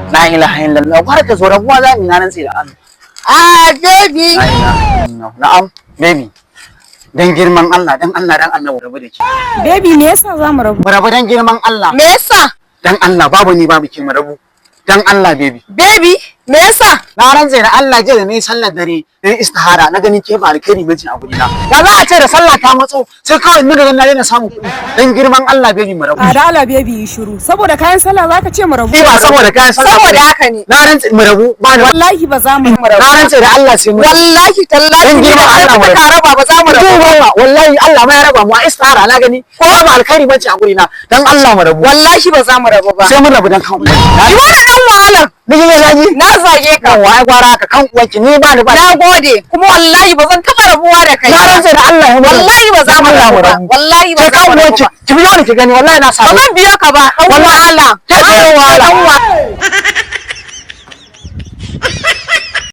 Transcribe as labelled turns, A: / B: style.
A: La ilaha illallah, gwara ka zo, rabuwa za mu, na rantse da Allah.
B: Ah, baby.
A: La ilaha illallah. Na'am, baby. Dan girman Allah, dan Allah, dan Allah, rabu da ke.
C: Baby, me yasa za mu rabu?
A: Mu rabu dan girman Allah.
B: Me yasa?
A: Dan Allah, babu ni babu ke, mu rabu. Dan Allah, baby.
B: Baby, me yasa?
A: Na rantse da Allah, jiya da nayi sallar dare, na yi istihara, na ganin ke ba alkhairi bace a gurina. Ya za a ce da sallah ta matso sai kawai ni ga na daina samun kuɗi? Dan girman Allah, baby, mu rabu.
C: A da Allah, baby, yi shiru. Saboda kayan sallah zaka ce mu rabu?
A: Ni ba saboda kayan sallah.
B: Saboda haka ne.
A: Na rantse, mu rabu, ba ni.
C: Wallahi ba za mu rabu.
A: Na rantse da Allah sai mu rabu.
B: Wallahi tallahi,
A: Dan
B: ni
A: girman
B: da kai
A: Allah mu
B: ka
A: rabu.
B: raba, ba za mu rabu.
A: Ba wallahi, Allah ma ya raba mu a istihara na gani. Ko ba alkhairi bace a gurina. Dan Allah mu rabu.
B: Wallahi ba za mu rabu ba.
A: Sai mun rabu dan kan.
B: Ki wani dan wahalar.
A: Ni ne zagi?
B: Na zage ka.
A: Kan wai gwara ka kan uwanki, ni ba ni ba.
B: Na gode. Kuma wallahi ba zan taɓa rabuwa da kai
A: Na
B: ba.
A: rantse da Allah ya
B: Wallahi ba za mu
A: Allah
B: rabu
A: mu
B: ba.
A: rabu.
B: Wallahi ba
A: Ke
B: za
A: kan
B: mu rabu
A: uwanki,
B: ba.
A: ki biyo ni ki gani, wallahi na
B: Ba
A: samu.
B: zan biyo ka ba. Dan
A: Wallahi.
B: wahala.
A: Ke ɗan wahala.
B: Dan wahala.